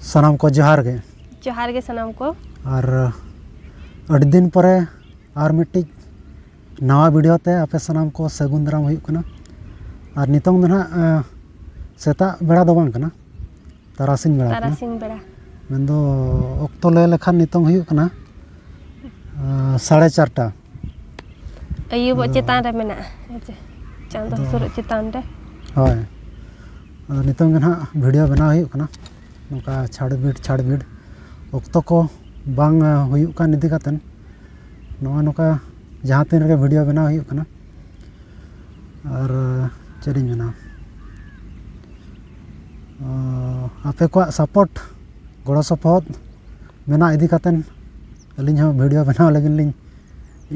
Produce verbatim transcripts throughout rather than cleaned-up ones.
ᱥᱟᱱᱟᱢ ᱠᱚ ᱡᱚᱦᱟᱨ ᱜᱮ᱾ ᱡᱚᱦᱟᱨ ᱜᱮ ᱥᱟᱱᱟᱢ ᱠᱚ᱾ ᱟᱨ ᱟᱹᱰᱤ ᱫᱤᱱ ᱯᱚᱨᱮ ᱟᱨ ᱢᱤᱫᱴᱤᱡ ᱱᱟᱣᱟ ᱵᱷᱤᱰᱤᱭᱳ ᱛᱮ ᱟᱯᱮ ᱥᱟᱱᱟᱢ ᱠᱚ ᱥᱟᱹᱜᱩᱱ ᱫᱟᱨᱟᱢ ᱦᱩᱭᱩᱜ ᱠᱟᱱᱟ᱾ ᱟᱨ ᱱᱤᱛᱚᱝ ᱫᱚ ᱱᱟᱦᱟᱜ ᱥᱮᱛᱟᱜ ᱵᱮᱲᱟ ᱫᱚ ᱵᱟᱝ ᱠᱟᱱᱟ, ᱛᱟᱨᱟᱥᱤᱧ ᱵᱮᱲᱟ ᱠᱟᱱᱟ᱾ ᱛᱟᱨᱟᱥᱤᱧ ᱵᱮᱲᱟ᱾ ᱢᱮᱱᱫᱚ ᱚᱠᱛᱚ ᱞᱟᱹᱭ ᱞᱮᱠᱷᱟᱱ ᱱᱤᱛᱚᱝ ᱦᱩᱭᱩᱜ ᱠᱟᱱᱟ ᱥᱟᱲᱮ ᱪᱟᱨᱴᱟ᱾ ᱟᱹᱭᱩᱵᱚᱜ ᱪᱮᱛᱟᱱ ᱨᱮ ᱢᱮᱱᱟᱜᱼᱟ, ᱦᱮᱸ ᱪᱮ? ᱪᱟᱸᱫᱚ ᱦᱟᱹᱥᱩᱨᱚᱜ ᱪᱮᱛᱟᱱ ᱨᱮ᱾ ᱦᱳᱭ᱾ ᱟᱫᱚ ᱱᱤᱛᱚᱝ ᱜᱮ ᱱᱟᱦᱟᱜ ᱵᱷᱤᱰᱤᱭᱳ ᱵᱮᱱᱟᱣ ᱦᱩᱭᱩᱜ ᱠᱟᱱᱟ᱾ ᱱᱚᱝᱠᱟ ᱪᱷᱟᱲᱵᱤᱲ ᱪᱷᱟᱲᱵᱤᱲ ᱚᱠᱛᱚ ᱠᱚ ᱵᱟᱝ ᱦᱩᱭᱩᱜ ᱠᱟᱱ ᱤᱫᱤ ᱠᱟᱛᱮᱫ ᱱᱚᱜᱼᱚ ᱱᱚᱝᱠᱟ ᱡᱟᱦᱟᱸ ᱛᱤᱱ ᱨᱮᱜᱮ ᱵᱷᱤᱰᱤᱭᱳ ᱵᱮᱱᱟᱣ ᱦᱩᱭᱩᱜ ᱠᱟᱱᱟ᱾ ᱟᱨ ᱪᱮᱫ ᱤᱧ ᱢᱮᱱᱟ, ᱟᱯᱮ ᱠᱚᱣᱟᱜ ᱥᱟᱯᱳᱨᱴ, ᱜᱚᱲᱚ ᱥᱚᱯᱚᱦᱚᱫ ᱢᱮᱱᱟᱜ ᱤᱫᱤ ᱠᱟᱛᱮᱫ ᱟᱹᱞᱤᱧ ᱦᱚᱸ ᱵᱷᱤᱰᱤᱭᱳ ᱵᱮᱱᱟᱣ ᱞᱟᱹᱜᱤᱫ ᱞᱤᱧ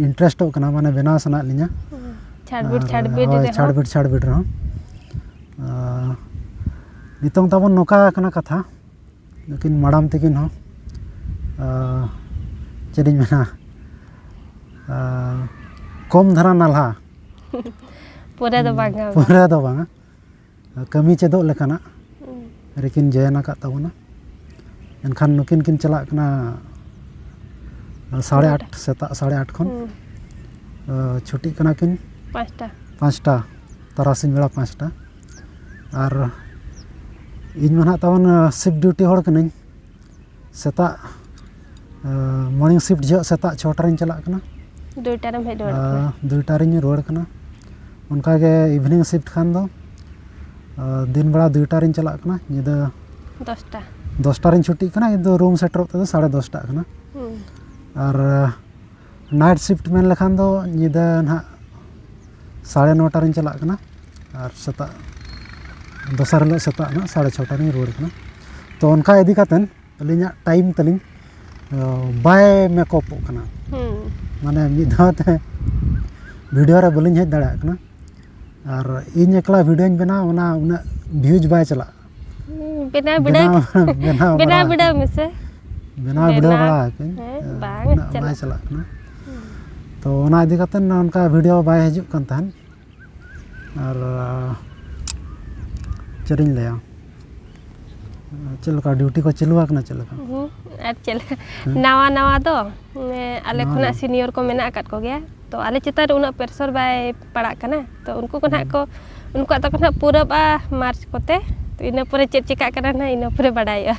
ᱤᱱᱴᱟᱨᱮᱥᱴᱚᱜ ᱠᱟᱱᱟ, ᱢᱟᱱᱮ ᱵᱮᱱᱟᱣ ᱥᱟᱱᱟᱭᱮᱫ ᱞᱤᱧᱟ᱾ ᱪᱷᱟᱲᱵᱤᱲ ᱟᱨ ᱪᱷᱟᱲᱵᱤᱲ ᱦᱳᱭ, ᱨᱮᱦᱚᱸ᱾ ᱪᱷᱟᱲᱵᱤᱲ ᱪᱷᱟᱲᱵᱤᱲ ᱨᱮᱦᱚᱸ᱾ ᱟᱨ ᱱᱤᱛᱚᱝ ᱛᱟᱵᱚᱱ ᱱᱚᱝᱠᱟ ᱟᱠᱟᱱᱟ ᱠᱟᱛᱷᱟ, ᱱᱩᱠᱤᱱ ᱢᱟᱲᱟᱢ ᱛᱟᱹᱠᱤᱱ ᱦᱚᱸ, ᱟᱨ ᱪᱮᱫ ᱤᱧ ᱢᱮᱱᱟ, ᱟᱨ ᱠᱚᱢ ᱫᱷᱟᱨᱟ ᱱᱟᱞᱦᱟ᱾ ᱯᱩᱨᱟᱹ ᱫᱚ ᱵᱟᱝᱟ᱾ ᱯᱩᱨᱟᱹ ᱫᱚ ᱵᱟᱝᱟ, ᱠᱟᱹᱢᱤ ᱪᱮᱫᱚᱜ ᱞᱮᱠᱟᱱᱟᱜ ᱦᱩᱸ᱾ ᱨᱮᱠᱤᱱ ᱡᱚᱭᱮᱱ ᱟᱠᱟᱫ ᱛᱟᱵᱚᱱᱟ᱾ ᱮᱱᱠᱷᱟᱱ ᱱᱩᱠᱤᱱ ᱠᱤᱱ ᱪᱟᱞᱟᱜ ᱠᱟᱱᱟ ᱥᱟᱲᱮ ᱟᱴ, ᱥᱮᱛᱟᱜ ᱥᱟᱲᱮ ᱟᱴ ᱠᱷᱚᱱ᱾ ᱦᱩᱸ᱾ ᱟᱨ ᱪᱷᱩᱴᱤᱜ ᱠᱟᱱᱟ ᱠᱤᱱ ᱯᱟᱸᱪᱴᱟ᱾ ᱯᱟᱸᱪᱴᱟ, ᱛᱟᱨᱟᱥᱤᱧ ᱵᱮᱲᱟ ᱯᱟᱸᱪᱴᱟ᱾ ᱟᱨ ᱤᱧ ᱢᱟ ᱱᱟᱦᱟᱜ ᱛᱟᱵᱚᱱ ᱥᱤᱯᱴ ᱰᱤᱭᱩᱴᱤ ᱦᱚᱲ ᱠᱟᱹᱱᱟᱹᱧ᱾ ᱥᱮᱛᱟᱜ ᱢᱚᱨᱱᱤᱝ ᱥᱤᱯᱴ ᱡᱚᱦᱚᱜ ᱥᱮᱛᱟᱜ ᱪᱷᱚᱴᱟ ᱨᱤᱧ ᱪᱟᱞᱟᱜ ᱠᱟᱱᱟ᱾ ᱫᱩᱭᱴᱟ ᱨᱮᱢ ᱦᱮᱡ ᱨᱩᱣᱟᱹᱲ ᱠᱟᱱᱟ᱾ ᱟᱨ ᱫᱩᱭᱴᱟ ᱨᱤᱧ ᱨᱩᱣᱟᱹᱲ ᱠᱟᱱᱟ᱾ ᱚᱱᱠᱟᱜᱮ ᱤᱵᱷᱤᱱᱤᱝ ᱥᱤᱯᱴ ᱠᱷᱟᱱ ᱫᱚ ᱟᱨ ᱫᱤᱱ ᱵᱮᱲᱟ ᱫᱩᱭᱴᱟ ᱨᱤᱧ ᱪᱟᱞᱟᱜ ᱠᱟᱱᱟ, ᱧᱤᱫᱟᱹ ᱫᱚᱥᱴᱟ᱾ ᱫᱚᱥᱴᱟ ᱨᱤᱧ ᱪᱷᱩᱴᱤᱜ ᱠᱟᱱᱟ, ᱠᱤᱱᱛᱩ ᱨᱩᱢ ᱥᱮᱴᱮᱨᱚᱜ ᱛᱮᱫᱚ ᱥᱟᱲᱮ ᱫᱚᱥᱴᱟᱜ ᱠᱟᱱᱟ᱾ ᱦᱩᱸ᱾ ᱟᱨ ᱱᱟᱭᱤᱴ ᱥᱤᱯᱴ ᱢᱮᱱ ᱞᱮᱠᱷᱟᱱ ᱫᱚ ᱧᱤᱫᱟᱹ ᱱᱟᱦᱟᱜ ᱥᱟᱲᱮ ᱱᱚᱴᱟ ᱨᱤᱧ ᱪᱟᱞᱟᱜ ᱠᱟᱱᱟ ᱟᱨ ᱥᱮᱛᱟᱜ, ᱫᱚᱥᱟᱨ ᱦᱤᱞᱳᱜ ᱥᱮᱛᱟᱜ ᱱᱟᱦᱟᱜ ᱥᱟᱲᱮ ᱪᱷᱚᱴᱟ ᱨᱤᱧ ᱨᱩᱣᱟᱹᱲ ᱠᱟᱱᱟ᱾ ᱛᱚ ᱚᱱᱠᱟ ᱤᱫᱤ ᱠᱟᱛᱮᱫ ᱟᱹᱞᱤᱧᱟᱜ ᱴᱟᱭᱤᱢ ᱛᱟᱹᱞᱤᱧ ᱵᱟᱭ ᱢᱮᱠᱚᱯᱚᱜ ᱠᱟᱱᱟ᱾ ᱦᱩᱸ᱾ ᱢᱟᱱᱮ ᱢᱤᱫ ᱫᱷᱟᱣ ᱛᱮ ᱵᱷᱤᱰᱤᱭᱳ ᱨᱮ ᱵᱟᱹᱞᱤᱧ ᱦᱮᱡ ᱫᱟᱲᱮᱭᱟᱜ ᱠᱟᱱᱟ᱾ ᱟᱨ ᱤᱧ ᱮᱠᱞᱟ ᱵᱷᱤᱰᱤᱭᱳᱧ ᱵᱮᱱᱟᱣᱟ, ᱚᱱᱟ ᱩᱱᱟᱹᱜ ᱵᱷᱤᱭᱩᱡᱽ ᱵᱟᱭ ᱪᱟᱞᱟᱜᱼᱟ᱾ ᱦᱩᱸ, ᱵᱮᱱᱟᱣ ᱵᱤᱰᱟᱹᱣ᱾ ᱵᱮᱱᱟᱣ, ᱵᱮᱱᱟᱣ ᱵᱮᱱᱟᱣ ᱵᱟᱲᱟ ᱵᱤᱰᱟᱹᱣ ᱟᱠᱟᱫᱟᱹᱧ᱾ ᱢᱮᱥᱮ᱾ ᱵᱮᱱᱟᱣ ᱵᱤᱰᱟᱹᱣ ᱵᱮᱱᱟᱣ᱾ ᱵᱟᱲᱟ ᱟᱠᱟᱫᱟᱹᱧ᱾ ᱦᱮᱸ, ᱵᱟᱝ ᱩᱱᱟᱹᱜ ᱵᱟᱭ ᱪᱟᱞᱟᱜ᱾ ᱪᱟᱞᱟᱜ ᱠᱟᱱᱟ᱾ ᱛᱚ ᱚᱱᱟ ᱤᱫᱤ ᱠᱟᱛᱮᱫ ᱚᱱᱠᱟ ᱵᱷᱤᱰᱤᱭᱳ ᱵᱟᱭ ᱦᱤᱡᱩᱜ ᱠᱟᱱ ᱛᱟᱦᱮᱸᱫ᱾ ᱟᱨ ᱪᱮᱫ ᱤᱧ ᱞᱟᱹᱭᱟ, ᱪᱮᱫ ᱞᱮᱠᱟ ᱰᱤᱭᱩᱴᱤ ᱠᱚ ᱪᱟᱹᱞᱩ ᱟᱠᱟᱱᱟ ᱪᱮᱫ ᱞᱮᱠᱟ? ᱦᱩᱸ, ᱟᱨ ᱪᱮᱫ ᱞᱮᱠᱟ? ᱦᱮᱸ᱾ ᱱᱟᱣᱟ ᱱᱟᱣᱟ ᱫᱚ, ᱢᱟᱱᱮ, ᱟᱞᱮ ᱱᱟᱣᱟ ᱠᱷᱚᱱᱟᱜ ᱱᱟᱣᱟ᱾ ᱥᱤᱱᱤᱭᱚᱨ ᱠᱚ ᱢᱮᱱᱟᱜ ᱟᱠᱟᱫ ᱠᱚᱜᱮᱭᱟ, ᱛᱚ ᱟᱞᱮ ᱪᱮᱛᱟᱱ ᱨᱮ ᱩᱱᱟᱹᱜ ᱯᱨᱮᱥᱟᱨ ᱵᱟᱭ ᱯᱟᱲᱟᱜ ᱠᱟᱱᱟ, ᱛᱚ ᱩᱱᱠᱩ ᱠᱚ ᱱᱟᱦᱟᱜ ᱦᱩᱸ᱾ ᱠᱚ, ᱩᱱᱠᱩᱣᱟᱜ ᱫᱚᱠᱚ ᱱᱟᱦᱟᱜ ᱯᱩᱨᱟᱹᱜᱼᱟ ᱢᱟᱨᱪ ᱠᱚᱛᱮ, ᱛᱚ ᱤᱱᱟᱹ ᱯᱚᱨᱮ ᱪᱮᱫ ᱪᱮᱠᱟᱜ ᱠᱟᱱᱟ ᱱᱟᱦᱟᱜ, ᱤᱱᱟᱹ ᱯᱚᱨᱮ ᱵᱟᱰᱟᱭᱚᱜᱼᱟ᱾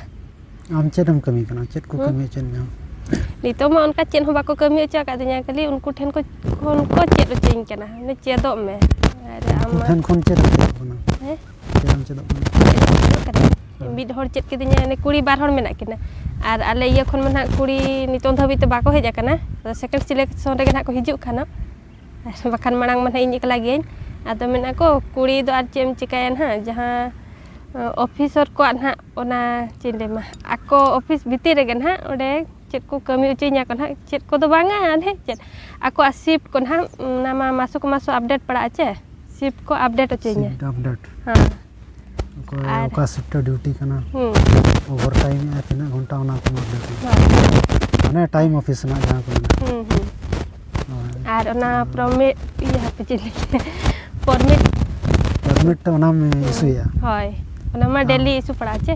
ᱟᱢ ᱪᱮᱫ ᱮᱢ ᱠᱟᱹᱢᱤ ᱠᱟᱱᱟ? ᱪᱮᱫ ᱠᱚ ᱦᱩᱸ? ᱠᱟᱹᱢᱤ ᱦᱚᱪᱚᱭᱮᱫ ᱢᱮᱭᱟ? ᱱᱤᱛᱚᱜ ᱢᱟ ᱚᱱᱠᱟ ᱪᱮᱫ ᱦᱚᱸ ᱵᱟᱠᱚ ᱠᱟᱹᱢᱤ ᱦᱚᱪᱚ ᱟᱠᱟᱫᱤᱧᱟ, ᱠᱷᱟᱹᱞᱤ ᱩᱱᱠᱩ ᱴᱷᱮᱱ ᱠᱚ, ᱠᱷᱚᱱ ᱠᱚ ᱪᱮᱫ ᱦᱚᱪᱚᱧ ᱠᱟᱱᱟ, ᱢᱟᱱᱮ ᱪᱮᱫᱚᱜ ᱢᱮ᱾ ᱟᱨ ᱟᱢ ᱩᱱᱠᱩ ᱢᱟ ᱴᱷᱮᱱ ᱠᱷᱚᱱ ᱪᱮᱫ ᱮᱢ ᱪᱮᱫᱚᱜ ᱠᱟᱱᱟ? ᱦᱮᱸ? ᱪᱮᱫ ᱮᱢ ᱪᱮᱫᱚᱜ ᱠᱟᱱᱟ? ᱪᱮᱫ ᱦᱚᱸ ᱵᱟᱹᱱᱩᱜ ᱟᱠᱟᱫᱟ᱾ ᱦᱮᱸ᱾ ᱢᱤᱫ ᱦᱚᱲ ᱪᱮᱫ ᱠᱮᱫᱤᱧᱟ, ᱮᱱᱮ ᱠᱩᱲᱤ ᱵᱟᱨ ᱦᱚᱲ ᱢᱮᱱᱟᱜ ᱠᱤᱱᱟ᱾ ᱟᱨ ᱟᱞᱮ ᱤᱭᱟᱹ ᱠᱷᱚᱱ ᱢᱟ ᱱᱟᱦᱟᱜ ᱠᱩᱲᱤ ᱱᱤᱛᱚᱝ ᱫᱷᱟᱹᱵᱤᱡ ᱛᱮ ᱵᱟᱠᱚ ᱦᱮᱡ ᱟᱠᱟᱱᱟ᱾ ᱟᱫᱚ ᱥᱮᱠᱮᱱᱰ ᱥᱤᱞᱮᱠᱥᱚᱱ ᱨᱮᱜᱮ ᱱᱟᱦᱟᱜ ᱠᱚ ᱦᱤᱡᱩᱜ ᱠᱷᱟᱱ ᱦᱟᱸᱜ᱾ ᱟᱨ ᱵᱟᱠᱷᱟᱱ ᱢᱟᱲᱟᱝ ᱢᱟ ᱱᱟᱦᱟᱜ ᱤᱧ ᱮᱠᱞᱟ ᱜᱤᱭᱟᱹᱧ᱾ ᱟᱫᱚ ᱢᱮᱱᱟ ᱠᱚ, ᱠᱩᱲᱤ ᱫᱚ ᱟᱨ ᱪᱮᱫ ᱮᱢ ᱪᱤᱠᱟᱹᱭᱟ ᱱᱟᱦᱟᱜ, ᱡᱟᱦᱟᱸ, ᱚ, ᱚᱯᱷᱤᱥᱟᱨ ᱠᱚᱣᱟᱜ ᱱᱟᱦᱟᱜ ᱚᱱᱟ, ᱪᱮᱫ ᱤᱧ ᱞᱟᱹᱭᱟᱢᱟ, ᱟᱠᱚ ᱚᱯᱷᱤᱥ ᱵᱷᱤᱛᱤᱨ ᱨᱮᱜᱮ ᱱᱟᱦᱟᱜ ᱚᱸᱰᱮ ᱪᱮᱫ ᱠᱚ ᱠᱟᱹᱢᱤ ᱦᱚᱪᱚᱧᱟ ᱠᱚ ᱱᱟᱦᱟᱜ, ᱪᱮᱫ ᱠᱚᱫᱚ ᱵᱟᱝᱟ, ᱟᱞᱮ ᱪᱮᱫ, ᱟᱠᱚᱣᱟᱜ ᱥᱤᱯᱴ ᱠᱚ ᱱᱟᱦᱟᱜ, ᱚᱱᱟ ᱢᱟ ᱢᱟᱥᱚ ᱠᱚ ᱢᱟᱥᱚ ᱟᱯᱰᱮᱴ ᱯᱟᱲᱟᱜᱼᱟ ᱪᱮ, ᱥᱤᱯᱴ ᱠᱚ ᱟᱯᱰᱮᱴ ᱦᱚᱪᱚᱧᱟ᱾ Shift update. ᱦᱮᱸ᱾ ᱚᱠᱚᱭ ᱟᱨ ᱚᱠᱟ ᱥᱤᱯᱴ ᱨᱮ ᱰᱤᱭᱩᱴᱤ ᱠᱟᱱᱟ, ᱦᱩᱸ᱾ ᱳᱵᱷᱟᱨ ᱴᱟᱭᱤᱢ ᱮᱫᱼᱟ, ᱛᱤᱱᱟᱹᱜ ᱜᱷᱚᱱᱴᱟ, ᱚᱱᱟ ᱠᱚ ᱟᱯᱰᱮᱴ᱾ ᱦᱳᱭ᱾ ᱢᱟᱱᱮ ᱴᱟᱭᱤᱢ ᱚᱯᱷᱤᱥ ᱨᱮᱱᱟᱜ ᱡᱟᱦᱟᱸ ᱠᱚ ᱢᱮᱱᱟᱜᱼᱟ᱾ ᱦᱩᱸ, ᱦᱩᱸ᱾ ᱦᱳᱭ᱾ ᱟᱨ ᱚᱱᱟ ᱦᱩᱸ᱾ ᱯᱨᱚᱢᱤᱴ, ᱤᱭᱟᱹ, ᱦᱟᱯᱮ ᱪᱮᱫ ᱞᱟᱹᱭ ᱠᱮᱫᱟ? ᱯᱚᱨᱢᱤᱴ᱾ ᱯᱚᱨᱢᱤᱴ ᱛᱮ ᱚᱱᱟᱢ ᱦᱩᱸ᱾ ᱤᱥᱩᱭᱟ? ᱦᱳᱭ᱾ ᱚᱱᱟ ᱢᱟ ᱦᱮᱸ᱾ ᱰᱮᱞᱤ ᱤᱥᱩ ᱯᱟᱲᱟᱜᱼᱟ ᱪᱮ?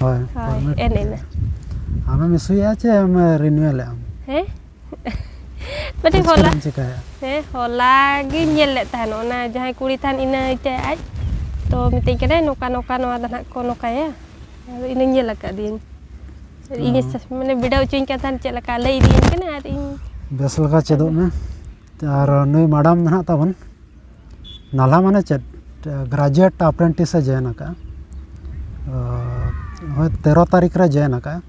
ᱦᱳᱭ, ᱦᱳᱭ, ᱯᱚᱨᱢᱤᱴ ᱮᱱ ᱛᱮ᱾ ᱤᱱᱟᱹ᱾ ᱟᱢᱮᱢ ᱤᱥᱩᱭᱟ ᱪᱮ ᱟᱢ ᱨᱤᱱᱩᱣᱮᱞ ᱮᱫ ᱟᱢ? ᱦᱮᱸ? ᱢᱤᱫᱴᱮᱱ ᱪᱮᱫ ᱦᱚᱞᱟ, ᱪᱤᱠᱟᱹᱭᱟ? ᱦᱮᱸ, ᱦᱚᱞᱟ ᱜᱤᱧ ᱧᱮᱞ ᱞᱮᱫ ᱛᱟᱦᱮᱱ, ᱚᱱᱟ ᱡᱟᱦᱟᱸᱭ ᱠᱩᱲᱤ ᱛᱟᱦᱮᱱ ᱤᱱᱟᱹ ᱤᱛᱟᱹ ᱟᱡ, ᱛᱚ ᱢᱤᱛᱟᱹᱧ ᱠᱟᱱᱟᱭ, "ᱱᱚᱝᱠᱟ, ᱱᱚᱝᱠᱟ, ᱱᱚᱣᱟ ᱫᱚ ᱱᱟᱦᱟᱜ ᱠᱚ ᱱᱚᱝᱠᱟᱭᱟ", ᱟᱫᱚ ᱤᱱᱟᱹᱧ ᱧᱮᱞ ᱟᱠᱟᱫᱤᱭᱟᱹᱧ᱾ ᱤᱧ ᱚ᱾ ᱢᱟᱱᱮ ᱵᱤᱰᱟᱹᱣ ᱦᱚᱪᱚᱧ ᱠᱟᱱ ᱛᱟᱦᱮᱱ, ᱪᱮᱫ ᱞᱮᱠᱟ ᱞᱟᱹᱭ ᱤᱫᱤᱭᱟᱹᱧ ᱠᱟᱱᱟ, ᱟᱨ ᱤᱧ ᱵᱮᱥ ᱞᱮᱠᱟ ᱪᱮᱫᱚᱜ ᱢᱮ᱾ ᱟᱨ ᱱᱩᱭ ᱢᱮᱰᱟᱢ ᱫᱚ ᱱᱟᱦᱟᱜ ᱛᱟᱵᱚᱱ ᱱᱟᱞᱦᱟ ᱢᱟᱱᱮ ᱪᱮᱫ? ᱜᱨᱟᱡᱩᱭᱮᱴ ᱟᱯᱨᱮᱱᱴᱤᱥ ᱮ ᱡᱚᱭᱮᱱ ᱟᱠᱟᱫᱼᱟ᱾ ᱚ, ᱦᱳᱭ, ᱛᱮᱨᱚ ᱛᱟᱹᱨᱤᱠᱷ ᱨᱮ ᱡᱚᱭᱮᱱ ᱟᱠᱟᱫᱼᱟ᱾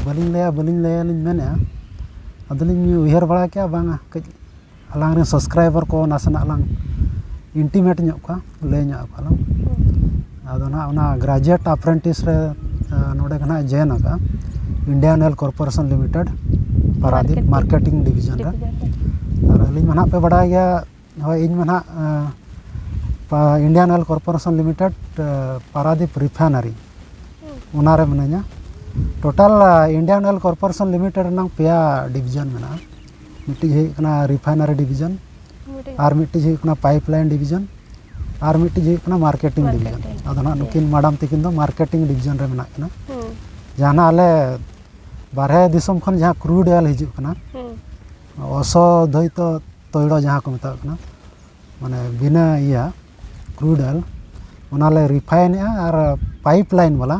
ᱵᱟᱹᱞᱤᱧ ᱞᱟᱹᱭᱟ, ᱵᱟᱹᱞᱤᱧ ᱞᱟᱹᱭᱟ ᱞᱤᱧ ᱢᱮᱱᱮᱫᱼᱟ᱾ ᱟᱫᱚᱞᱤᱧ ᱩᱭᱦᱟᱹᱨ ᱵᱟᱲᱟ ᱠᱮᱫᱼᱟ, ᱵᱟᱝᱟ, ᱠᱟᱹᱡ ᱟᱞᱟᱝ ᱨᱮᱱ ᱥᱟᱵᱥᱠᱨᱟᱭᱵᱟᱨ ᱠᱚ ᱱᱟᱥᱮᱱᱟᱜ ᱞᱟᱝ ᱤᱱᱴᱤᱢᱮᱴ ᱧᱚᱜ ᱠᱚᱣᱟ, ᱞᱟᱹᱭ ᱧᱚᱜ ᱟᱠᱚᱣᱟ ᱞᱟᱝ᱾ ᱟᱫᱚ ᱱᱟᱦᱟᱜ ᱚᱱᱟ ᱜᱨᱟᱡᱩᱭᱮᱴ ᱟᱯᱨᱮᱱᱴᱤᱥ ᱨᱮ, ᱟ, ᱱᱚᱰᱮ ᱜᱮ ᱱᱟᱦᱟᱜ ᱡᱚᱭᱮᱱ ᱟᱠᱟᱫᱼᱟ, Indian oil corporation limited, Paradip, marketing. Marketing division ᱨᱮ᱾ ᱰᱤᱵᱷᱤᱡᱚᱱ ᱨᱮ᱾ ᱟᱨ ᱟᱹᱞᱤᱧ ᱢᱟ ᱱᱟᱦᱟᱜ ᱯᱮ ᱵᱟᱲᱟᱭ ᱜᱮᱭᱟ, ᱦᱳᱭ, ᱤᱧ ᱢᱟ ᱱᱟᱦᱟᱜ, ᱟ, ᱯᱟ-, ᱤᱱᱰᱤᱭᱟᱱ ᱚᱭᱮᱞ ᱠᱚᱨᱯᱳᱨᱮᱥᱚᱱ ᱞᱤᱢᱤᱴᱮᱰ, ᱟ, ᱯᱟᱨᱟᱫᱤᱯ ᱨᱤᱯᱷᱟᱭᱱᱟᱨᱤ, ᱦᱩᱸ᱾ ᱚᱱᱟ ᱨᱮ ᱢᱤᱱᱟᱹᱧᱟ᱾ ᱴᱳᱴᱟᱞ, ᱟ, ᱤᱱᱰᱤᱭᱟᱱ ᱚᱭᱮᱞ ᱠᱚᱨᱯᱳᱨᱮᱥᱚᱱ ᱞᱤᱢᱤᱴᱮᱰ ᱨᱮᱱᱟᱝ ᱯᱮᱭᱟ ᱰᱤᱵᱷᱤᱡᱚᱱ ᱢᱮᱱᱟᱜᱼᱟ᱾ ᱢᱤᱫᱴᱤᱡ ᱦᱩᱭᱩᱜ ᱠᱟᱱᱟ ᱨᱤᱯᱷᱟᱭᱱᱟᱨᱤ ᱰᱤᱵᱷᱤᱡᱚᱱ, ᱢᱤᱫᱴᱤᱡ ᱟᱨ ᱢᱤᱫᱴᱤᱡ ᱦᱩᱭᱩᱜ ᱠᱟᱱᱟ ᱯᱟᱭᱤᱯ ᱞᱟᱭᱤᱱ ᱰᱤᱵᱷᱤᱡᱚᱱ, ᱟᱨ ᱢᱤᱫᱴᱤᱡ ᱦᱩᱭᱩᱜ ᱠᱟᱱᱟ ᱢᱟᱨᱠᱮᱴᱤᱝ ᱰᱤᱵᱷᱤᱡᱚᱱ᱾ ᱟᱫᱚ ᱱᱟᱦᱟᱜ ᱱᱩᱠᱤᱱ ᱢᱮᱰᱟᱢ ᱛᱟᱹᱠᱤᱱ ᱫᱚ ᱢᱟᱨᱠᱮᱴᱤᱝ ᱰᱤᱵᱷᱤᱡᱚᱱ ᱨᱮ ᱢᱮᱱᱟᱜ ᱠᱤᱱᱟ᱾ ᱡᱟᱦᱟᱸ ᱱᱟᱦᱟᱜ ᱟᱞᱮ ᱵᱟᱨᱦᱮ ᱫᱤᱥᱚᱢ ᱠᱷᱚᱱ ᱡᱟᱦᱟᱸ ᱠᱨᱩᱰ ᱚᱭᱮᱞ ᱦᱤᱡᱩᱜ ᱠᱟᱱᱟ, ᱚᱥᱳᱫᱷᱚᱭᱤᱛᱚ ᱛᱳᱭᱲᱚ ᱡᱟᱦᱟᱸ ᱠᱚ ᱢᱮᱛᱟᱜ ᱠᱟᱱᱟ, ᱢᱟᱱᱮ ᱵᱤᱱᱟᱹ ᱤᱭᱟᱹ ᱠᱨᱩᱰ ᱚᱭᱮᱞ, ᱚᱱᱟᱞᱮ ᱨᱤᱯᱷᱟᱭᱤᱱᱮᱜᱼᱟ ᱟᱨ ᱯᱟᱭᱤᱯ ᱞᱟᱭᱤᱱ ᱵᱟᱞᱟ,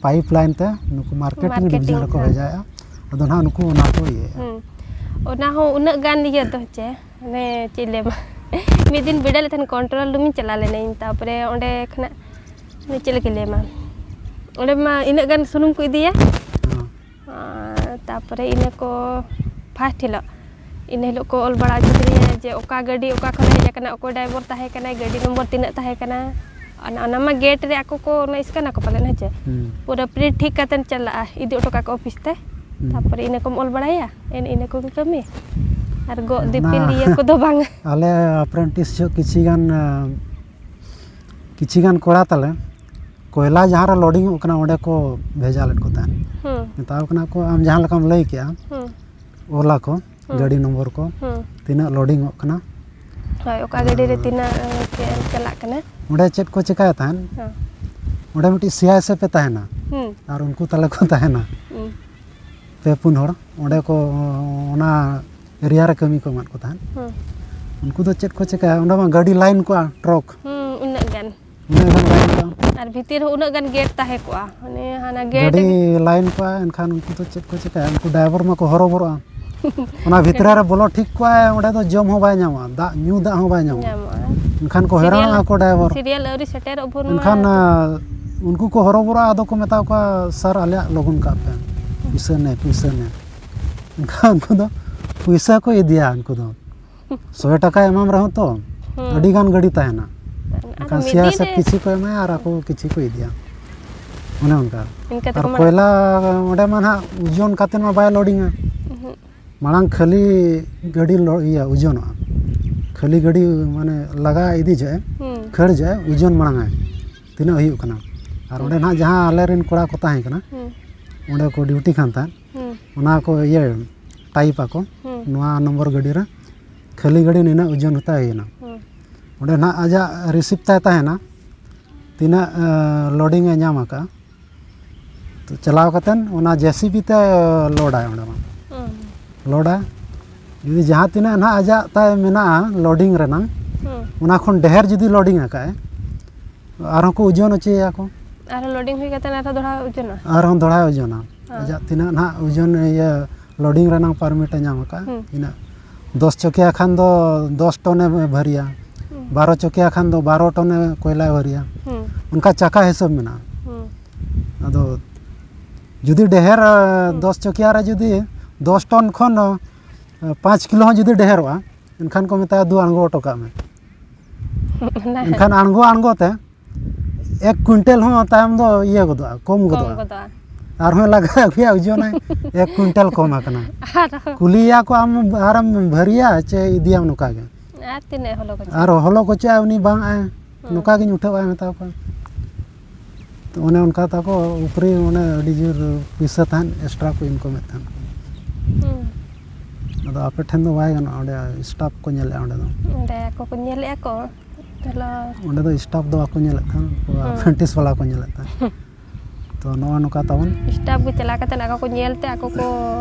ᱯᱟᱭᱤᱯ ᱞᱟᱭᱤᱱ ᱛᱮ ᱱᱩᱠᱩ ᱢᱟᱨᱠᱮᱴᱤᱝ ᱰᱤᱵᱷᱤᱡᱚᱱ ᱨᱮᱠᱚ ᱵᱷᱮᱡᱟᱭᱮᱜᱼᱟ᱾ ᱟᱫᱚ ᱱᱟᱦᱟᱜ ᱱᱩᱠᱩ ᱚᱱᱟ ᱠᱚ ᱤᱭᱟᱹᱭᱮᱜᱼᱟ᱾ ᱚᱱᱟ ᱦᱚᱸ ᱩᱱᱟᱹᱜ ᱜᱟᱱ ᱤᱭᱟᱹ ᱫᱚ ᱪᱮ, ᱢᱟᱱᱮ ᱪᱮᱫ ᱞᱟᱹᱭ ᱟᱢᱟ? ᱢᱤᱫ ᱫᱤᱱ ᱵᱤᱰᱟᱹᱣ ᱞᱮᱫ ᱛᱟᱦᱮᱱ ᱠᱚᱱᱴᱨᱳᱞ ᱨᱩᱢ ᱤᱧ ᱪᱟᱞᱟᱣ ᱞᱮᱱᱟᱹᱧ, ᱛᱟᱨᱯᱚᱨᱮ ᱚᱸᱰᱮ ᱠᱷᱚᱱᱟᱜ ᱢᱟᱱᱮ ᱪᱮᱫ ᱞᱮᱠᱟᱧ ᱞᱟᱹᱭ ᱟᱢᱟ, ᱚᱸᱰᱮ ᱢᱟ ᱤᱱᱟᱹᱜ ᱜᱟᱱ ᱥᱩᱱᱩᱢ ᱠᱚ ᱤᱫᱤᱭᱟ᱾ ᱟᱨ ᱛᱟᱨᱯᱚᱨᱮ ᱤᱱᱟᱹ ᱠᱚ ᱯᱷᱟᱥᱴ ᱦᱤᱞᱳᱜ, ᱤᱱᱟᱹ ᱦᱤᱞᱳᱜ ᱠᱚ ᱚᱞ ᱵᱟᱲᱟ ᱦᱚᱪᱚ ᱠᱤᱫᱤᱧᱟ ᱡᱮ ᱚᱠᱟ ᱜᱟᱹᱰᱤ ᱚᱠᱟ ᱠᱷᱚᱱ ᱦᱮᱡ ᱟᱠᱟᱱᱟ, ᱚᱠᱚᱭ ᱰᱨᱟᱭᱵᱷᱟᱨ ᱛᱟᱦᱮᱸ ᱠᱟᱱᱟᱭ, ᱜᱟᱹᱰᱤ ᱱᱚᱢᱵᱚᱨ ᱛᱤᱱᱟᱹᱜ ᱛᱟᱦᱮᱸ ᱠᱟᱱᱟ᱾ ᱚᱱᱟ, ᱚᱱᱟ ᱢᱟ ᱜᱮᱴ ᱨᱮ ᱟᱠᱚ ᱠᱚ ᱚᱱᱟ ᱥᱠᱮᱱ ᱟᱠᱚ ᱯᱟᱞᱮᱱ, ᱦᱮᱸ ᱪᱮ? ᱯᱩᱨᱟᱹ ᱯᱨᱤᱱᱴ ᱴᱷᱤᱠ ᱠᱟᱛᱮᱢ ᱪᱟᱞᱟᱜᱼᱟ, ᱤᱫᱤ ᱦᱚᱴᱚ ᱠᱟᱜ ᱠᱚ ᱚᱯᱷᱤᱥ ᱛᱮ᱾ ᱛᱟᱨᱯᱚᱨᱮ ᱤᱱᱟᱹ ᱠᱚᱢ ᱚᱞ ᱵᱟᱲᱟᱭᱟ, ᱮᱱ ᱤᱱᱟᱹ ᱠᱚᱜᱮ ᱠᱟᱹᱢᱤ᱾ ᱟᱨ ᱜᱚᱜ ᱫᱤᱯᱤᱞ ᱤᱭᱟᱹ ᱠᱚᱫᱚ ᱵᱟᱝ᱾ ᱟᱞᱮ ᱟᱯᱨᱮᱱᱴᱤᱥ ᱡᱚᱦᱚᱜ ᱠᱤᱪᱷᱤ ᱜᱟᱱ, ᱠᱤᱪᱷᱤ ᱜᱟᱱ ᱠᱚᱲᱟ ᱛᱟᱞᱮ ᱠᱚᱭᱞᱟ ᱡᱟᱦᱟᱸ ᱨᱮ ᱞᱳᱰᱤᱝ ᱚᱜ ᱠᱟᱱᱟ, ᱚᱸᱰᱮ ᱠᱚ ᱵᱷᱮᱡᱟ ᱞᱮᱫ ᱠᱚ ᱛᱟᱦᱮᱸᱫ᱾ ᱢᱮᱛᱟᱣ ᱠᱟᱱᱟ ᱠᱚ, ᱟᱢ ᱡᱟᱦᱟᱸ ᱞᱮᱠᱟᱢ ᱞᱟᱹᱭ ᱠᱮᱜᱼᱟ, ᱚᱞᱟ ᱠᱚ, ᱜᱟᱹᱰᱤ ᱱᱚᱢᱵᱚᱨ ᱠᱚ, ᱛᱤᱱᱟᱹᱜ ᱞᱳᱰᱤᱝ ᱚᱜ ᱠᱟᱱᱟ᱾ ᱦᱳᱭ, ᱚᱠᱟ ᱜᱟᱹᱰᱤ ᱨᱮ ᱛᱤᱱᱟᱹᱜ ᱮ, ᱪᱟᱞᱟᱜ ᱠᱟᱱᱟ᱾ ᱚᱸᱰᱮ ᱪᱮᱫ ᱠᱚ ᱪᱮᱠᱟᱭ ᱛᱟᱦᱮᱸᱫ? ᱚᱸᱰᱮ ᱢᱤᱫᱴᱤᱡ ᱥᱤ ᱟᱭ ᱮᱥ ᱮᱯᱷ ᱮ ᱛᱟᱦᱮᱱᱟ᱾ ᱟᱨ ᱩᱱᱠᱩ ᱛᱟᱞᱮ ᱠᱚ ᱛᱟᱦᱮᱱᱟ᱾ ᱯᱮ ᱯᱩᱱ ᱦᱚᱲ ᱚᱸᱰᱮ ᱠᱚ, ᱚᱱᱟ ᱮᱨᱤᱭᱟ ᱨᱮ ᱠᱟᱹᱢᱤ ᱠᱚ ᱮᱢᱟᱫ ᱠᱚ ᱛᱟᱦᱮᱸᱫ᱾ ᱩᱱᱠᱩ ᱫᱚ ᱪᱮᱫ ᱠᱚ ᱪᱮᱠᱟᱭᱟ, ᱚᱸᱰᱮ ᱢᱟ ᱜᱟᱹᱰᱤ ᱞᱟᱭᱤᱱ ᱠᱚᱜᱼᱟ, ᱴᱨᱚᱠ᱾ ᱦᱩᱸ, ᱩᱱᱟᱹᱜ ᱜᱟᱱ᱾ ᱩᱱᱟᱹᱜ ᱜᱟᱱ ᱞᱟᱭᱤᱱ ᱠᱚᱜᱼᱟ᱾ ᱟᱨ ᱵᱷᱤᱛᱤᱨ ᱨᱮᱦᱚᱸ ᱩᱱᱟᱹᱜ ᱜᱟᱱ ᱜᱮᱴ ᱛᱟᱦᱮᱸ ᱠᱚᱜᱼᱟ, ᱢᱟᱱᱮ ᱦᱟᱱᱟ ᱜᱮᱴ᱾ ᱜᱟᱹᱰᱤ ᱞᱟᱭᱤᱱ ᱠᱚᱜᱼᱟ, ᱮᱱᱠᱷᱟᱱ ᱩᱱᱠᱩ ᱫᱚ ᱪᱮᱫ ᱠᱚ ᱪᱮᱠᱟᱭᱟ, ᱩᱱᱠᱩ ᱰᱨᱟᱭᱵᱷᱟᱨ ᱢᱟᱠᱚ ᱦᱚᱨᱚᱵᱚᱨᱚᱜᱼᱟ᱾ ᱚᱱᱟ ᱵᱷᱤᱛᱨᱤ ᱨᱮ ᱵᱚᱞᱚ ᱴᱷᱤᱠ ᱠᱚᱜᱼᱟᱭ, ᱚᱸᱰᱮ ᱫᱚ ᱡᱚᱢ ᱦᱚᱸ ᱵᱟᱭ ᱧᱟᱢᱟ, ᱫᱟᱜ ᱧᱩ ᱫᱟᱜ ᱦᱚᱸ ᱵᱟᱭ ᱧᱟᱢᱟ᱾ ᱧᱟᱢᱚᱜᱼᱟ᱾ ᱮᱱᱠᱷᱟᱱ ᱠᱚ ᱦᱚᱭᱨᱟᱱᱚᱜᱼᱟ ᱠᱚ ᱰᱨᱟᱭᱵᱷᱟᱨ᱾ ᱥᱤᱨᱤᱭᱟᱞ ᱟᱹᱣᱨᱤ ᱥᱮᱴᱮᱨᱚᱜ ᱵᱷᱳᱨ ᱢᱟ᱾ ᱮᱱᱠᱷᱟᱱ ᱟ, ᱩᱱᱠᱩ ᱠᱚ ᱦᱚᱨᱚᱵᱚᱨᱚᱜᱼᱟ, ᱟᱫᱚ ᱠᱚ ᱢᱮᱛᱟ ᱠᱚᱣᱟ, "ᱥᱟᱨ, ᱟᱞᱮᱭᱟᱜ ᱞᱚᱜᱚᱱ ᱠᱟᱜ ᱯᱮ, ᱯᱩᱭᱥᱟᱹ ᱱᱮ, ᱯᱩᱭᱥᱟᱹ ᱱᱮ᱾" ᱮᱱᱠᱷᱟᱱ ᱩᱱᱠᱩ ᱫᱚ ᱯᱩᱭᱥᱟᱹ ᱠᱚ ᱤᱫᱤᱭᱟ, ᱩᱱᱠᱩ ᱫᱚ ᱥᱚᱭ ᱴᱟᱠᱟᱭ ᱮᱢᱟᱢ ᱨᱮᱦᱚᱸ ᱛᱚ᱾ ᱟᱹᱰᱤ ᱜᱟᱱ ᱜᱟᱹᱰᱤ ᱛᱟᱦᱮᱱᱟ᱾ ᱟᱫᱚ ᱮᱱᱠᱷᱟᱱ ᱢᱤᱫ ᱥᱤ ᱟᱭ ᱫᱤᱱ ᱮᱥ ᱮᱯᱷ ᱨᱮ ᱠᱤᱪᱷᱩ ᱠᱚ ᱮᱢᱟᱭᱟ ᱟᱨ ᱟᱠᱚ ᱠᱤᱪᱷᱩ ᱠᱚ ᱤᱫᱤᱭᱟ, ᱚᱱᱮ ᱚᱱᱠᱟ᱾ ᱤᱱᱠᱟᱹ ᱛᱮᱠᱚ ᱟᱨ ᱢᱟᱲᱟᱝ ᱠᱚᱭᱞᱟ ᱚᱸᱰᱮ ᱢᱟ ᱱᱟᱦᱟᱜ ᱳᱡᱚᱱ ᱠᱟᱛᱮ ᱢᱟ ᱵᱟᱭ ᱞᱳᱰᱤᱝᱟ᱾ ᱢᱟᱲᱟᱝ ᱠᱷᱟᱹᱞᱤ ᱜᱟᱹᱰᱤ ᱞᱚ-, ᱤᱭᱟᱹ ᱳᱡᱚᱱᱚᱜᱼᱟ, ᱠᱷᱟᱹᱞᱤ ᱜᱟᱹᱰᱤ ᱢᱟᱱᱮ ᱞᱟᱜᱟ ᱤᱫᱤ ᱡᱚᱦᱚᱜ ᱮ, ᱠᱷᱟᱹᱲ ᱡᱚᱦᱚᱜ ᱮ ᱳᱡᱚᱱ ᱢᱟᱲᱟᱝ ᱟᱭ, ᱛᱤᱱᱟᱹᱜ ᱦᱩᱭᱩᱜ ᱠᱟᱱᱟ᱾ ᱟᱨ ᱚᱸᱰᱮ ᱱᱟᱦᱟᱜ ᱡᱟᱦᱟᱸ ᱟᱞᱮ ᱨᱮᱱ ᱠᱚᱲᱟ ᱠᱚ ᱛᱟᱦᱮᱸ ᱠᱟᱱᱟ, ᱚᱸᱰᱮ ᱠᱚ ᱰᱤᱭᱩᱴᱤ ᱠᱟᱱ ᱛᱟᱦᱮᱸᱫ, ᱚᱱᱟ ᱠᱚ ᱤᱭᱟᱹ ᱴᱟᱭᱤᱯ ᱟᱠᱚ, ᱱᱚᱣᱟ ᱱᱚᱢᱵᱚᱨ ᱜᱟᱹᱰᱤ ᱨᱮ ᱠᱷᱟᱹᱞᱤ ᱜᱟᱹᱰᱤ ᱱᱤᱱᱟᱹᱜ ᱳᱡᱚᱱ ᱦᱟᱛᱟᱣ ᱦᱩᱭᱮᱱᱟ᱾ ᱚᱸᱰᱮ ᱱᱟᱦᱟᱜ ᱟᱡᱟᱜ ᱨᱤᱥᱤᱯᱴ ᱛᱟᱭ ᱛᱟᱦᱮᱱᱟ, ᱛᱤᱱᱟᱹᱜ ᱞᱳᱰᱤᱝ ᱮ ᱧᱟᱢ ᱟᱠᱟᱫᱼᱟ᱾ ᱛᱚ ᱪᱟᱞᱟᱣ ᱠᱟᱛᱮᱫ ᱚᱱᱟ ᱡᱮᱥᱤᱵᱤ ᱛᱮ ᱞᱳᱰᱟᱭ ᱚᱸᱰᱮ ᱢᱟ᱾ ᱞᱳᱰᱟ, ᱡᱩᱫᱤ ᱡᱟᱦᱟᱸ ᱛᱤᱱᱟᱹᱜ ᱱᱟᱦᱟᱜ ᱟᱡᱟᱜ ᱛᱟᱭ ᱢᱮᱱᱟᱜᱼᱟ ᱞᱳᱰᱤᱝ ᱨᱮᱱᱟᱝ, ᱚᱱᱟ ᱠᱷᱚᱱ ᱰᱷᱮᱨ ᱡᱩᱫᱤ ᱞᱳᱰᱤᱝ ᱟᱠᱟᱫᱼᱟᱭ, ᱟᱨᱦᱚᱸ ᱠᱚ ᱳᱡᱚᱱ ᱦᱚᱪᱚᱭᱮᱭᱟ ᱠᱚ᱾ ᱟᱨᱦᱚᱸ ᱞᱳᱰᱤᱝ ᱦᱩᱭ ᱠᱟᱛᱮ ᱟᱨᱦᱚᱸ ᱫᱚᱦᱲᱟ ᱳᱡᱚᱱᱟ? ᱟᱨᱦᱚᱸ ᱫᱚᱦᱲᱟ ᱳᱡᱚᱱᱟ᱾ ᱟᱡᱟᱜ ᱛᱤᱱᱟᱹᱜ ᱱᱟᱦᱟᱜ ᱳᱡᱚᱱ, ᱤᱭᱟᱹ, ᱞᱳᱰᱤᱝ ᱨᱮᱱᱟᱝ ᱯᱟᱨᱢᱤᱴ ᱮ ᱧᱟᱢ ᱟᱠᱟᱫᱼᱟ, ᱤᱱᱟᱹᱜ᱾ ᱫᱚᱥ ᱪᱚᱠᱤᱭᱟ ᱠᱷᱟᱱ ᱫᱚ ᱫᱚᱥ ᱴᱚᱱᱮ ᱵᱷᱟᱹᱨᱤᱭᱟ, ᱵᱟᱨᱚ ᱪᱚᱠᱤᱭᱟ ᱠᱷᱟᱱ ᱫᱚ ᱵᱟᱨᱚ ᱴᱚᱱᱮ ᱠᱚᱭᱞᱟᱭ ᱵᱷᱟᱹᱨᱤᱭᱟ᱾ ᱚᱱᱠᱟ ᱪᱟᱠᱟ ᱦᱤᱥᱟᱹᱵ ᱢᱮᱱᱟᱜᱼᱟ᱾ ᱟᱫᱚ ᱡᱩᱫᱤ ᱰᱷᱮᱨ, ᱫᱚᱥ ᱪᱚᱠᱤᱭᱟ ᱨᱮ ᱡᱩᱫᱤ ᱫᱚᱥ ᱴᱚᱱ ᱠᱷᱚᱱ, ᱯᱟᱸᱪ ᱠᱤᱞᱳ ᱦᱚᱸ ᱡᱩᱫᱤ ᱰᱷᱮᱨᱚᱜᱼᱟ, ᱮᱱᱠᱷᱟᱱ ᱠᱚ ᱢᱮᱛᱟᱜᱼᱟ, "ᱫᱩ, ᱟᱬᱜᱚ ᱦᱚᱴᱚ ᱠᱟᱜ ᱢᱮ᱾" ᱮᱱᱠᱷᱟᱱ ᱟᱬᱜᱚ ᱟᱬᱜᱚ ᱛᱮ ᱮᱠ ᱠᱩᱭᱤᱱᱴᱮᱞ ᱦᱚᱸ ᱛᱟᱭᱚᱢ ᱫᱚ ᱤᱭᱟᱹ ᱜᱚᱫᱚᱜᱼᱟ, ᱠᱚᱢ ᱜᱚᱫᱚᱜᱼᱟ᱾ ᱟᱨᱦᱚᱸ ᱞᱟᱜᱟ ᱟᱹᱜᱩᱭᱟ, ᱳᱡᱚᱱᱟᱭ, ᱮᱠ ᱠᱩᱭᱤᱱᱴᱟᱞ ᱠᱚᱢ ᱟᱠᱟᱱᱟ᱾ ᱠᱩᱞᱤᱭᱮᱭᱟ ᱠᱚ, "ᱟᱢ ᱟᱨᱮᱢ ᱵᱷᱟᱹᱨᱤᱭᱟ ᱪᱮ ᱤᱫᱤᱭᱟᱢ ᱱᱚᱝᱠᱟ ᱜᱮ?" ᱟᱨ ᱛᱤᱱᱟᱹᱜ ᱦᱚᱞᱚ ᱠᱚ ᱟᱨ ᱦᱚᱞᱚ ᱠᱚᱪᱚᱜᱼᱟ ᱩᱱᱤ, ᱵᱟᱝ ᱟᱭ, ᱱᱚᱝᱠᱟ ᱜᱤᱧ ᱩᱴᱷᱟᱹᱣᱟ ᱢᱮᱛᱟ ᱠᱚᱣᱟ᱾ ᱛᱚ ᱚᱱᱮ ᱚᱱᱠᱟ ᱛᱟᱠᱚ ᱩᱯᱨᱤ ᱚᱱᱮ ᱟᱹᱰᱤ ᱡᱳᱨ ᱯᱩᱭᱥᱟᱹ ᱛᱟᱦᱮᱸᱫ, ᱮᱠᱥᱴᱨᱟ ᱠᱚ ᱤᱱᱠᱚᱢᱮᱫ ᱛᱟᱦᱮᱸᱫ᱾ ᱟᱫᱚ ᱟᱯᱮ ᱴᱷᱮᱱ ᱫᱚ ᱵᱟᱭ ᱜᱟᱱᱚᱜᱼᱟ, ᱚᱸᱰᱮ ᱥᱴᱟᱯ ᱠᱚ ᱧᱮᱞᱮᱫᱼᱟ ᱚᱸᱰᱮ ᱫᱚ᱾ ᱚᱸᱰᱮ ᱟᱠᱚ ᱠᱚ ᱧᱮᱞᱮᱫᱼᱟ ᱠᱚ᱾ ᱛᱟᱦᱞᱮ ᱚᱸᱰᱮ ᱫᱚ ᱥᱴᱟᱯ ᱫᱚ ᱵᱟᱠᱚ ᱧᱮᱞᱮᱫ ᱛᱟᱦᱮᱸᱫ, ᱩᱱᱠᱩ ᱟᱯᱨᱮᱱᱴᱤᱥ ᱵᱟᱞᱟ ᱠᱚ ᱧᱮᱞᱮᱫ ᱛᱟᱦᱮᱸᱫ᱾ ᱛᱚ ᱱᱚᱜᱼᱚ ᱱᱚᱝᱠᱟ ᱛᱟᱵᱚᱱ᱾ ᱥᱴᱟᱯ ᱜᱮ ᱪᱟᱞᱟᱣ ᱠᱟᱛᱮ ᱟᱠᱚ ᱠᱚ ᱧᱮᱞ ᱛᱮ ᱟᱠᱚ ᱠᱚ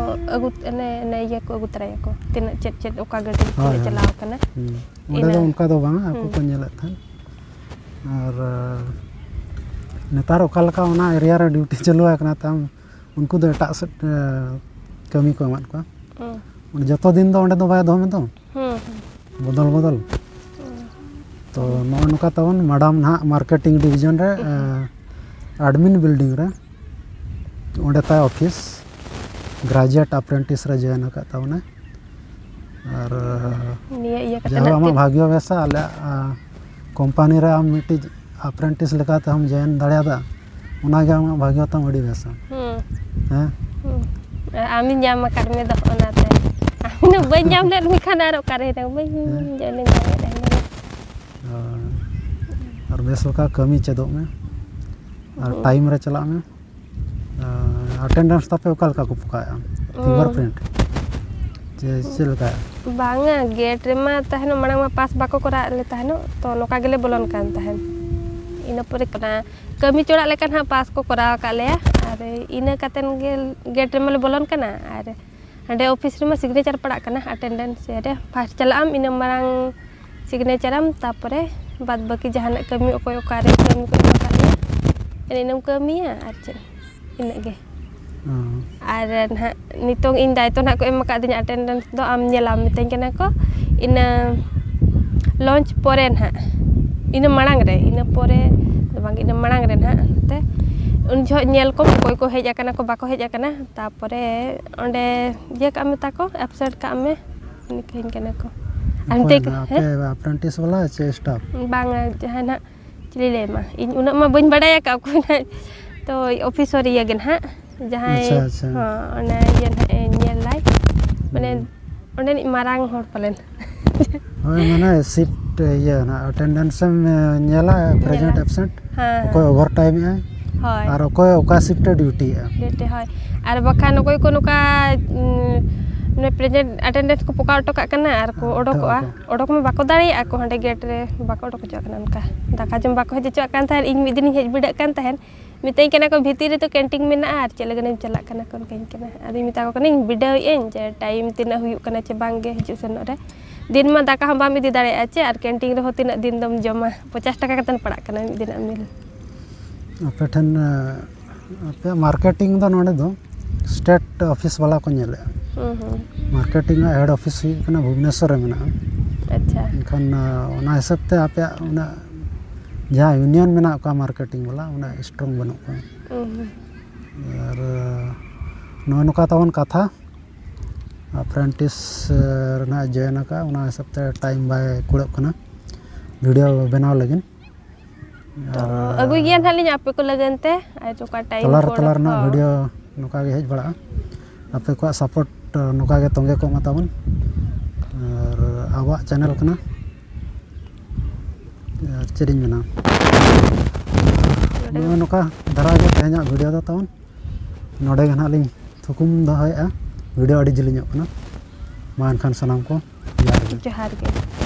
ᱟᱹᱜᱩ, ᱚᱱᱮ, ᱚᱱᱮ ᱤᱭᱟᱹ ᱠᱚ ᱟᱹᱜᱩ ᱛᱚᱨᱟᱭᱟᱠᱚ, ᱛᱤᱱᱟᱹᱜ ᱪᱮᱫ ᱪᱮᱫ ᱚᱠᱟ ᱜᱟᱹᱰᱤ ᱦᱳᱭ, ᱛᱤᱱᱟᱹᱜ ᱦᱳᱭ᱾ ᱪᱟᱞᱟᱣ ᱠᱟᱱᱟ᱾ ᱚᱸᱰᱮ ᱫᱚ ᱤᱱᱟᱹ᱾ ᱚᱱᱠᱟ ᱫᱚ ᱵᱟᱝᱟ, ᱟᱠᱚ ᱠᱚ ᱧᱮᱞᱮᱫ ᱛᱟᱦᱮᱸᱫ᱾ ᱟᱨ ᱱᱮᱛᱟᱨ ᱚᱠᱟ ᱞᱮᱠᱟ ᱚᱱᱟ ᱮᱨᱤᱭᱟ ᱨᱮ ᱰᱤᱭᱩᱴᱤ ᱪᱟᱹᱞᱩ ᱟᱠᱟᱱᱟ, ᱛᱟᱢ ᱩᱱᱠᱩ ᱫᱚ ᱮᱴᱟᱜ ᱥᱮᱫ, ᱮ, ᱠᱟᱹᱢᱤ ᱠᱚ ᱮᱢᱟᱫ ᱠᱚᱣᱟ᱾ ᱦᱩᱸ᱾ ᱡᱚᱛᱚ ᱫᱤᱱ ᱫᱚ ᱚᱸᱰᱮ ᱫᱚ ᱵᱟᱭ ᱫᱚᱦᱚ ᱢᱮᱫᱚ᱾ ᱦᱩᱸ, ᱦᱩᱸ᱾ ᱵᱚᱫᱚᱞ ᱵᱚᱫᱚᱞ᱾ ᱦᱩᱸ᱾ ᱛᱚ ᱱᱚᱜᱼᱚ ᱱᱚᱝᱠᱟ ᱛᱟᱵᱚᱱ ᱢᱮᱰᱟᱢ ᱱᱟᱦᱟᱜ ᱢᱟᱨᱠᱮᱴᱤᱝ ᱰᱤᱵᱷᱤᱡᱚᱱ ᱨᱮ, ᱮ, ᱟᱰᱢᱤᱱ ᱵᱤᱞᱰᱤᱝ ᱨᱮ, ᱚᱸᱰᱮ ᱛᱟᱭ ᱚᱯᱷᱤᱥ, ᱜᱨᱟᱡᱩᱭᱮᱴ ᱟᱯᱨᱮᱱᱴᱤᱥ ᱨᱮ ᱡᱚᱭᱮᱱ ᱟᱠᱟᱫ ᱛᱟᱵᱚᱱᱟᱭ᱾ ᱟᱨ ᱱᱤᱭᱟᱹ ᱤᱭᱟᱹ ᱠᱟᱛᱮ ᱡᱟᱭᱦᱳᱠ, ᱱᱟᱜ ᱟᱢᱟᱜ ᱛᱤᱱ- ᱵᱷᱟᱜᱽᱭᱚ ᱵᱮᱥᱟ, ᱟᱞᱮᱭᱟᱜ, ᱟ, ᱠᱳᱢᱯᱟᱱᱤ ᱨᱮ ᱟᱢ ᱢᱤᱫᱴᱤᱡ ᱟᱯᱨᱮᱱᱴᱤᱥ ᱞᱮᱠᱟᱛᱮ ᱦᱚᱸᱢ ᱡᱚᱭᱮᱱ ᱫᱟᱲᱮᱭᱟᱫᱟ, ᱚᱱᱟᱜᱮ ᱟᱢᱟᱜ ᱵᱷᱟᱜᱽᱭᱚ ᱛᱟᱢ ᱟᱹᱰᱤ ᱵᱮᱥᱟ᱾ ᱦᱩᱸ᱾ ᱦᱮᱸ? ᱦᱩᱸ᱾ ᱟᱢᱤᱧ ᱧᱟᱢ ᱟᱠᱟᱫ ᱢᱮ ᱫᱚ, ᱚᱱᱟᱛᱮ᱾ ᱟᱢ ᱫᱚ ᱵᱟᱹᱧ ᱧᱟᱢ ᱞᱮᱫ ᱢᱮᱠᱷᱟᱱ ᱟᱨ ᱚᱠᱟᱨᱮ ᱦᱮᱱᱟᱢ? ᱵᱟᱹᱧ ᱦᱮᱸ᱾ ᱡᱚᱭᱮᱱ ᱫᱟᱲᱮᱭᱟᱫᱟ ᱦᱩᱱᱟᱹᱝ᱾ ᱦᱳᱭ᱾ ᱟᱨ ᱵᱮᱥ ᱞᱮᱠᱟ ᱠᱟᱹᱢᱤ ᱪᱮᱫᱚᱜ ᱢᱮ᱾ ᱟᱨ ᱦᱩᱸ᱾ ᱴᱟᱭᱤᱢ ᱨᱮ ᱪᱟᱞᱟᱜ ᱢᱮ᱾ ᱟᱨ ᱟᱴᱮᱱᱰᱮᱱᱥ ᱛᱟᱯᱮ ᱚᱠᱟ ᱞᱮᱠᱟ ᱠᱚ ᱯᱚᱠᱟᱣᱮᱫᱼᱟ? ᱦᱩᱸ᱾ Finger print? ᱪᱮ ᱪᱮᱫ ᱞᱮᱠᱟ? ᱵᱟᱝᱟ, ᱜᱮᱴ ᱨᱮᱢᱟ ᱛᱟᱦᱮᱱᱚᱜ, ᱢᱟᱲᱟᱝ ᱢᱟ ᱯᱟᱥ ᱵᱟᱠᱚ ᱠᱚᱨᱟᱣ ᱞᱮ ᱛᱟᱦᱮᱱᱚᱜ, ᱛᱚ ᱱᱚᱝᱠᱟ ᱜᱮᱞᱮ ᱵᱚᱞᱚᱱ ᱠᱟᱱ ᱛᱟᱦᱮᱱ᱾ ᱤᱱᱟᱹ ᱯᱚᱨᱮ ᱚᱱᱟ ᱠᱟᱹᱢᱤ ᱪᱚᱲᱟᱜ ᱞᱮᱠᱟ ᱱᱟᱦᱟᱜ ᱯᱟᱥ ᱠᱚ ᱠᱚᱨᱟᱣ ᱟᱠᱟᱫ ᱞᱮᱭᱟ, ᱟᱨ ᱤᱱᱟᱹ ᱠᱟᱛᱮᱱ ᱜᱮ ᱜᱮᱴ ᱨᱮᱢᱟ ᱞᱮ ᱵᱚᱞᱚᱱ ᱠᱟᱱᱟ᱾ ᱟᱨ ᱦᱟᱸᱰᱮ ᱚᱯᱷᱤᱥ ᱨᱮᱢᱟ ᱥᱤᱜᱽᱱᱮᱪᱟᱨ ᱯᱟᱲᱟᱜ ᱠᱟᱱᱟ, ᱟᱴᱮᱱᱰᱮᱱᱥ ᱨᱮ ᱯᱷᱟᱥᱴ ᱪᱟᱞᱟᱜ ᱟᱢ, ᱤᱱᱟᱹ ᱢᱟᱲᱟᱝ ᱥᱤᱜᱽᱱᱮᱪᱟᱨᱟᱢ, ᱛᱟᱯᱚᱨᱮ ᱵᱟᱫ ᱵᱟᱹᱠᱤ ᱡᱟᱦᱟᱱᱟᱜ ᱠᱟᱹᱢᱤ ᱚᱠᱚᱭ ᱚᱠᱟᱨᱮ ᱠᱟᱹᱢᱤ ᱠᱚ ᱮᱢ ᱟᱠᱟᱫ ᱢᱮᱭᱟ, ᱮᱱᱮ ᱤᱱᱟᱹᱢ ᱠᱟᱹᱢᱤᱭᱟ, ᱟᱨ ᱪᱮᱫ, ᱤᱱᱟᱹᱜ ᱜᱮ᱾ ᱚ᱾ ᱟᱨ ᱱᱟᱦᱟᱜ ᱱᱤᱛᱚᱝ ᱤᱧ ᱫᱟᱭᱤᱛᱛᱚ ᱱᱟᱦᱟᱜ ᱠᱚ ᱮᱢ ᱟᱠᱟᱫᱤᱧᱟ, ᱟᱴᱮᱱᱰᱮᱱᱥ ᱫᱚ ᱟᱢ ᱧᱮᱞᱟᱢ ᱢᱤᱛᱟᱹᱧ ᱠᱟᱱᱟ ᱠᱚ, ᱤᱱᱟᱹ ᱞᱚᱧᱪ ᱯᱚᱨᱮ ᱱᱟᱦᱟᱜ, ᱤᱱᱟᱹ ᱢᱟᱲᱟᱝ ᱨᱮ, ᱤᱱᱟᱹ ᱯᱚᱨᱮ ᱫᱚ ᱵᱟᱝ, ᱤᱱᱟᱹ ᱢᱟᱲᱟᱝ ᱨᱮ ᱱᱟᱦᱟᱜ ᱛᱮ ᱩᱱ ᱡᱚᱦᱚᱜ ᱧᱮᱞ ᱠᱚᱢ, ᱚᱠᱚᱭ ᱠᱚ ᱦᱮᱡ ᱟᱠᱟᱱᱟ ᱠᱚ ᱵᱟᱠᱚ ᱦᱮᱡ ᱟᱠᱟᱱᱟ, ᱛᱟᱯᱚᱨᱮ ᱚᱸᱰᱮ ᱤᱭᱟᱹ ᱠᱟᱜ ᱢᱮ, ᱛᱟᱠᱚ ᱮᱵᱥᱮᱱᱴ ᱠᱟᱜ ᱢᱮ, ᱢᱤᱛᱟᱹᱧ ᱠᱟᱱᱟ ᱠᱚ᱾ ᱟᱨ ᱚᱠᱚᱭ ᱢᱤᱛᱟᱹᱧ ᱠᱟᱱᱟ? ᱦᱮᱸ? ᱟᱯᱮ ᱟᱯᱨᱮᱱᱴᱤᱥ ᱵᱟᱞᱟ ᱪᱮ ᱥᱴᱟᱯ? ᱵᱟᱝᱟ, ᱡᱟᱦᱟᱸᱭ ᱱᱟᱦᱟᱜ, ᱪᱤᱞᱤ ᱞᱟᱹᱭ ᱟᱢᱟ, ᱤᱧ ᱩᱱᱟᱹᱜ ᱢᱟ ᱵᱟᱹᱧ ᱵᱟᱰᱟᱭ ᱟᱠᱟᱫ ᱚᱠᱚᱭ ᱱᱟᱦᱟᱜ, ᱛᱚ ᱚᱯᱷᱤᱥᱚᱨ ᱤᱭᱟᱹ ᱜᱮ ᱱᱟᱦᱟᱜ, ᱡᱟᱦᱟᱸᱭ, ᱟᱪᱪᱷᱟ, ᱟᱪᱪᱷᱟ᱾ ᱦᱚᱸ, ᱚᱱᱟ ᱤᱭᱟᱹ ᱱᱟᱦᱟᱜ ᱮ ᱧᱮᱞ ᱞᱟᱭ, ᱢᱟᱱᱮ ᱦᱩᱸ᱾ ᱚᱸᱰᱮᱱᱤᱡ ᱢᱟᱨᱟᱝ ᱦᱚᱲ ᱯᱟᱞᱮᱱ᱾ ᱦᱳᱭ, ᱢᱟᱱᱮ ᱥᱤᱯᱴ ᱤᱭᱟᱹ ᱱᱟᱦᱟᱜ, ᱟᱴᱮᱱᱰᱮᱱᱥ ᱮᱢ ᱧᱮᱞᱟ, ᱯᱨᱮᱡᱮᱱᱴ, ᱧᱮᱞᱟ᱾ ᱮᱵᱥᱮᱱᱴ, ᱦᱮᱸ, ᱚᱠᱚᱭ ᱦᱮᱸ᱾ ᱳᱵᱷᱟᱨ ᱴᱟᱭᱤᱢ ᱮᱜᱼᱟᱭ, ᱦᱳᱭ, ᱟᱨ ᱦᱳᱭ᱾ ᱚᱠᱚᱭ ᱚᱠᱟ ᱥᱤᱯᱴ ᱮ ᱰᱤᱭᱩᱴᱤᱭᱮᱜᱼᱟ᱾ ᱰᱤᱭᱩᱴᱤ, ᱦᱳᱭ᱾ ᱟᱨ ᱵᱟᱠᱷᱟᱱ ᱚᱠᱚᱭ ᱠᱚ ᱱᱚᱝᱠᱟ, ᱩᱸ, ᱢᱟᱱᱮ ᱯᱨᱮᱡᱮᱱᱴ, ᱟᱴᱮᱱᱰᱮᱱᱥ ᱠᱚ ᱯᱚᱠᱟᱣ ᱦᱚᱴᱚ ᱠᱟᱜ ᱠᱟᱱᱟ ᱟᱨ ᱠᱚ ᱦᱮᱸ, ᱚᱰᱚᱠᱚᱜᱼᱟ, ᱚᱰᱚᱠ᱾ ᱚᱰᱚᱠ ᱢᱟ ᱵᱟᱠᱚ ᱫᱟᱲᱮᱭᱟᱜᱼᱟ ᱠᱚ, ᱦᱟᱸᱰᱮ ᱜᱮᱴ ᱨᱮ ᱵᱟᱠᱚ ᱚᱰᱚᱠ ᱦᱚᱪᱚᱣᱟᱜ ᱠᱟᱱᱟ ᱚᱱᱠᱟ᱾ ᱫᱟᱠᱟ ᱡᱚᱢ ᱵᱟᱠᱚ ᱦᱮᱡ ᱦᱚᱪᱚᱣᱟᱜ ᱠᱟᱱ ᱛᱟᱦᱮᱸᱫ, ᱤᱧ ᱢᱤᱫ ᱫᱤᱱᱤᱧ ᱦᱮᱡ ᱵᱤᱰᱟᱹᱜ ᱠᱟᱱ ᱛᱟᱦᱮᱸᱫ, ᱢᱤᱛᱟᱹᱧ ᱠᱟᱱᱟ ᱠᱚ, "ᱵᱷᱤᱛᱤᱨ ᱨᱮᱫᱚ ᱠᱮᱱᱴᱤᱱ ᱢᱮᱱᱟᱜᱼᱟ, ᱟᱨ ᱪᱮᱫ ᱞᱟᱹᱜᱤᱫ ᱮᱢ ᱪᱟᱞᱟᱜ ᱠᱟᱱᱟ?" ᱠᱚ ᱚᱱᱠᱟᱧ ᱠᱟᱱᱟ᱾ ᱟᱫᱚᱧ ᱢᱮᱛᱟ ᱠᱚ ᱠᱟᱹᱱᱟᱹᱧ, "ᱵᱤᱰᱟᱹᱣᱮᱫ ᱟᱹᱧ ᱡᱮ ᱴᱟᱭᱤᱢ ᱛᱤᱱᱟᱹᱜ ᱦᱩᱭᱩᱜ ᱠᱟᱱᱟ ᱪᱮ ᱵᱟᱝ ᱜᱮ ᱦᱤᱡᱩᱜ ᱥᱮᱱᱚᱜ ᱨᱮ᱾ ᱫᱤᱱ ᱢᱟ ᱫᱟᱠᱟ ᱦᱚᱸ ᱵᱟᱢ ᱤᱫᱤ ᱫᱟᱲᱮᱭᱟᱜᱼᱟ ᱪᱮ, ᱟᱨ ᱠᱮᱱᱴᱤᱱ ᱨᱮᱦᱚᱸ ᱛᱤᱱᱟᱹᱜ ᱫᱤᱱ ᱫᱚᱢ ᱡᱚᱢᱟ?" ᱯᱚᱪᱟᱥ ᱴᱟᱠᱟ ᱠᱟᱛᱮ ᱯᱟᱲᱟᱜ ᱠᱟᱱᱟ ᱢᱤᱫ ᱫᱤᱱᱟᱜ ᱢᱤᱞ᱾ ᱟᱯᱮ ᱴᱷᱮᱱ, ᱟᱯᱮᱭᱟᱜ ᱢᱟᱨᱠᱮᱴᱤᱝ ᱫᱚ ᱱᱚᱰᱮ ᱫᱚ ᱥᱴᱮᱴ ᱚᱯᱷᱤᱥ ᱵᱟᱞᱟ ᱠᱚ ᱧᱮᱞᱮᱜᱼᱟ᱾ ᱦᱩᱸ, ᱦᱩᱸ᱾ ᱢᱟᱨᱠᱮᱴᱤᱝ ᱨᱮᱱᱟᱜ ᱦᱮᱰ ᱚᱯᱷᱤᱥ ᱦᱩᱭᱩᱜ ᱠᱟᱱᱟ ᱵᱷᱩᱵᱽᱱᱮᱥᱚᱨ ᱨᱮ ᱢᱮᱱᱟᱜᱼᱟ᱾ ᱟᱪᱪᱷᱟ᱾ ᱮᱱᱠᱷᱟᱱ, ᱟ, ᱚᱱᱟ ᱦᱤᱥᱟᱹᱵ ᱛᱮ ᱟᱯᱮᱭᱟᱜ ᱚᱱᱟ ᱡᱟᱦᱟᱸ ᱤᱭᱩᱱᱤᱭᱚᱱ ᱢᱮᱱᱟᱜ ᱠᱚᱣᱟ ᱢᱟᱨᱠᱮᱴᱤᱝ ᱵᱟᱞᱟ, ᱚᱱᱟ ᱥᱴᱨᱚᱝ ᱵᱟᱹᱱᱩᱜ ᱠᱚᱣᱟ᱾ ᱦᱩᱸ, ᱦᱩᱸ᱾ ᱟᱨ, ᱟ, ᱱᱚᱜᱼᱚ ᱱᱚᱝᱠᱟ ᱛᱟᱵᱚᱱ ᱠᱟᱛᱷᱟ᱾ ᱟᱯᱨᱮᱱᱴᱤᱥ, ᱟ, ᱨᱮᱱᱟᱜ ᱡᱚᱭᱮᱱ ᱟᱠᱟᱫᱼᱟ, ᱚᱱᱟ ᱦᱤᱥᱟᱹᱵ ᱛᱮ ᱴᱟᱭᱤᱢ ᱵᱟᱭ ᱠᱩᱲᱟᱹᱜ ᱠᱟᱱᱟ ᱵᱷᱤᱰᱤᱭᱳ ᱵᱮᱱᱟᱣ ᱞᱟᱹᱜᱤᱫ᱾ ᱛᱚ, ᱟᱨ ᱟᱹᱜᱩᱭ ᱜᱮᱭᱟ ᱱᱟᱦᱟᱜ ᱞᱤᱧ ᱟᱯᱮ ᱠᱚ ᱞᱟᱹᱜᱤᱫ ᱛᱮ, ᱟᱨ ᱚᱠᱟ ᱴᱟᱭᱤᱢ ᱛᱟᱞᱟ ᱨᱮ, ᱠᱚ ᱛᱟᱞᱟ ᱚᱰᱚᱠ, ᱨᱮᱱᱟᱜ ᱦᱚᱸ᱾ ᱵᱷᱤᱰᱤᱭᱳ ᱱᱚᱝᱠᱟ ᱜᱮ ᱦᱮᱡ ᱵᱟᱲᱟᱜᱼᱟ᱾ ᱟᱯᱮ ᱠᱚᱣᱟᱜ ᱥᱟᱯᱳᱨᱴ ᱱᱚᱝᱠᱟ ᱜᱮ ᱛᱚᱸᱜᱮ ᱠᱚᱜ ᱢᱟ ᱛᱟᱵᱚᱱ᱾ ᱟᱨ ᱟᱵᱚᱣᱟᱜ ᱪᱮᱱᱮᱞ ᱠᱟᱱᱟ᱾ ᱟᱨ ᱪᱮᱫ ᱤᱧ ᱢᱮᱱᱟ? ᱱᱚᱰᱮ ᱱᱚᱜᱼᱚᱭ ᱱᱚᱝᱠᱟ ᱫᱷᱟᱨᱟ ᱜᱮ ᱛᱮᱦᱮᱧᱟᱜ ᱵᱷᱤᱰᱤᱭᱳ ᱫᱚ ᱛᱟᱵᱚᱱ᱾ ᱱᱚᱰᱮ ᱜᱮ ᱱᱟᱦᱟᱜ ᱞᱤᱧ ᱛᱷᱩᱠᱩᱢ ᱫᱚᱦᱚᱭᱮᱫᱼᱟ᱾ ᱵᱷᱤᱰᱤᱭᱳ ᱟᱹᱰᱤ ᱡᱤᱞᱤᱧᱚᱜ ᱠᱟᱱᱟ᱾ ᱢᱟ ᱮᱱᱠᱷᱟᱱ ᱥᱟᱱᱟᱢ ᱠᱚ ᱡᱚᱦᱟᱨ ᱜᱮ᱾ ᱡᱚᱦᱟᱨ ᱜᱮ᱾